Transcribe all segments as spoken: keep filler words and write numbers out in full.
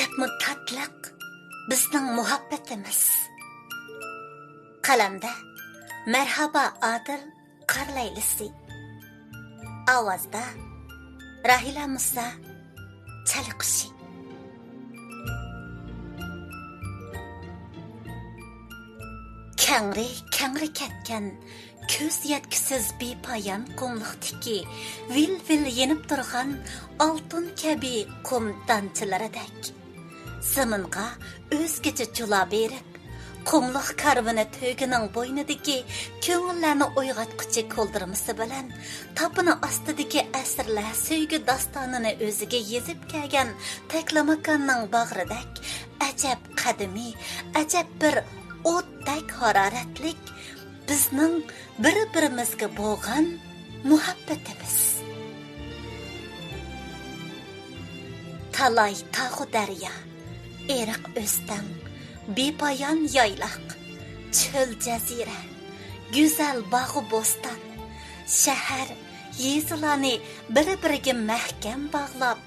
ئەجەبمۇ تاتلىق بىزنىڭ مۇھەببىتىمىز. قەلەمدە مەرھابا ئادىل قارلەيلىسى. ئاۋازدا راھىلە مۇسا چالىقۇشى. كەڭرى، كەڭرى كەتكەن كۆز يەتكۈسىز بىپايان قۇملۇقتىكى ۋىل-ۋىل يېنىپ تۇرغان ئالتۇن كەبى قۇم دانچىلىرىدەك زېمىنغا ئۆزگىچە جۇلا بېرىپ، قۇملۇق كارۋىنى تۆگىنىڭ بوينىدىكى كۆڭۈللەرنى ئويغاتقۇچى كولدۇرمىسى بىلەن تاپىنى ئاستىدىكى ئەسىرلەر سۆيگۈ داستانىنى ئۆزىگە يېزىپ كەلگەن تەكلىماكاننىڭ باغرىدەك ئەجەب قەدىمىي، ئەجەب بىر ئوتتەك ھارارەتلىك بىزنىڭ بىر-بىرىمىزگە بولغان مۇھەببىتىمىز. تالاي تاغۇ دەريا، ئېرىق ئۆستەڭ، بىپايان يايلاق، چۆل جەزىرە، گۈزەل باغۇ بوستان، شەھەر، يېزىلارنى بىر-بىرىگە مەھكەم باغلاپ،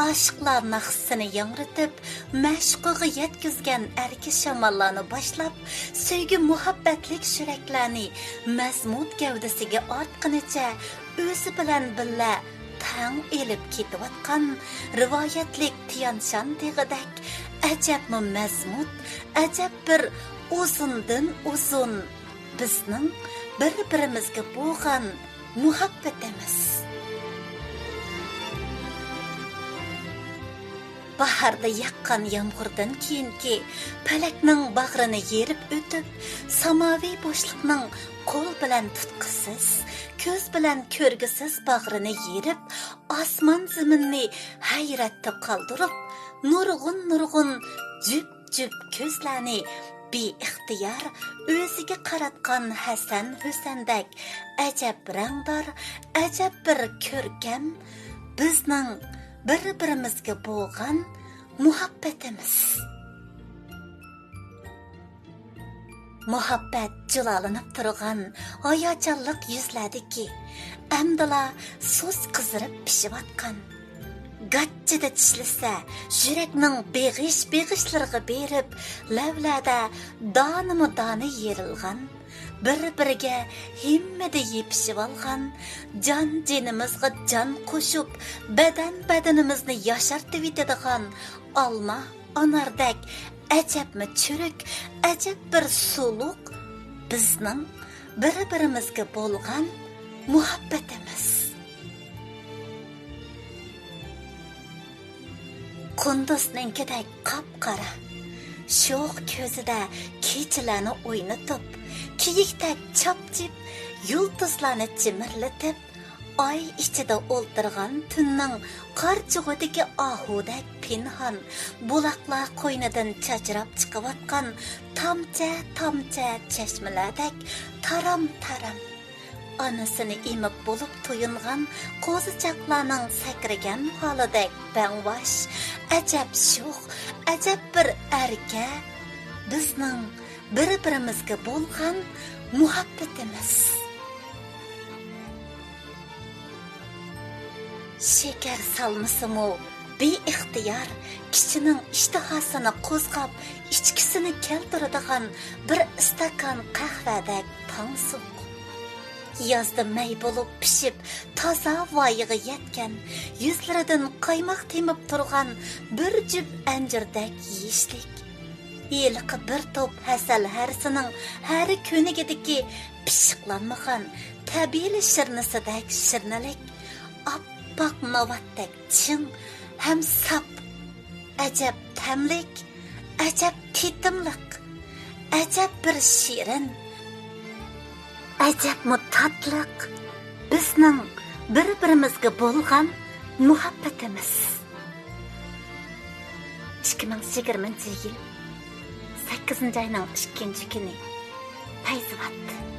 ئاشىقلار ناخشىسىنى ياڭرىتىپ، مەشۇقىغا يەتكۈزگەن ئەركە شاماللارنى باشلاپ، سۆيگۈ مۇھەببەتلىك چۈشۈرەكلەرنى مەزمۇت گەۋدىسىگە ئارتقىنىچە ئۆزى بىلەن بىللە تەڭ ئېلىپ كېتىۋاتقان رىۋايەتلىك تيانشان تېغىدەك ئەجەبمۇ مەزمۇت، ئەجەب بىر ئۇزۇندىن ئۇزۇن بىزنىڭ بىر-بىرىمىزگە بولغان مۇھەببىتىمىز. باھاردا ياغقان يامغۇردىن كېيىنكى پەلەكنىڭ باغرىنى يېرىپ ئۆتۈپ، ساماۋى بوشلۇقنىڭ قول بىلەن تۇتقۇسىز، كۆز بىلەن كۆرگۈسىز باغرىنى يېرىپ، ئاسمان زېمىننى ھەيرەتتە قالدۇرۇپ، نۇرغۇن-نۇرغۇن جۈپ جۈپ كۆزلەرنى بىئىختىيار ئۆزىگە قاراتقان ھەسەن ھۈسەندەك ئەجەب رەڭدار، ئەجەب بىر كۆركەم بىزنىڭ بىر-بىرىمىزگە بولغان مۇھەببىتىمىز. مۇھەببەت جۇلالىنىپ تۇرغان ھاياجانلىق يۈزلەردىكى ئەمدىلا سۇس قىزىرىپ پىشىۋاتقان، گاچچىدا چىشلىسە، يۈرەكنىڭ بېغىش-بېغىشلىرىغا بېرىپ، لەۋلەردە دانىمۇ دانە يېرىلغان، بىر-بىرىگە ھىممىدە يېپىشىۋالغان، جان-جېنىمىزغا جان قوشۇپ، بەدەن-بەدىنىمىزنى ياشارتىۋېتىدىغان ئالما، ئاناردەك ئەجەبمۇ چۈرۈك، ئەجەب بىر سۇلۇق بىزنىڭ بىر-بىرىمىزگە بولغان مۇھەببىتىمىز. قۇندۇزنىڭكىدەك قاپقارا، شوخ كۆزىدە كېچىلەرنى ئوينىتىپ، كېيىكتەك چاپچىپ، يۇلتۇزلارنى جىمىرلىتىپ، ئاي ئىچىدە ئولتۇرغان تۈننىڭ قارچۇغىدىكى ئاھۇدەك پىنھان، بۇلاقلار قوينىدىن چاچراپ چىقىۋاتقان تامچە-تامچە چەشمىلەردەك تارام-تارام، ئانىسىنى ئېمىپ بولۇپ تويۇنغان قوزىچاقلارنىڭ سەكرىگەن ھالىدەك بەڭۋاش، ئەجەب شوخ، ئەجەب بىر ئەركە بىزنىڭ بىر-بىرىمىزگە بولغان مۇھەببىتىمىز. شېكەر سالمىسىمۇ بىئىختىيار كىشىنىڭ ئىشتىھاسىنى قوزغاپ، ئىچكۈسىنى كەلتۈرىدىغان بىر ئىستاكان قەھۋەدەك تاڭسۇق. يازدا مەي بولۇپ پىشىپ، تازا ۋايىغا يەتكەن، يۈزلىرىدىن قايماق تېمىپ تۇرغان بىر جۈپ ئەنجۈردەك يېيىشلىك. ھېلىقى بىر توپ ھەسەل ھەرىسىنىڭ ھەر كۆنۈكىدىكى پىششىقلانمىغان تەبىئىي شىرنىسىدەك شىرنىلىك، ئاپئاق ناۋاتتەك چىڭ ھەم ساپ. ئەجەب تەملىك، ئەجەب تېتىملىق، ئەجەب بىر شېرىن، ئەجەبمۇ تاتلىق بىزنىڭ بىر-بىرىمىزگە بولغان مۇھەببىتىمىز. ئىككى مىڭ يىگىرمىنچى يىل سەككىزىنچى ئاينىڭ ئىككىنچى كۈنى، پەيزىۋات.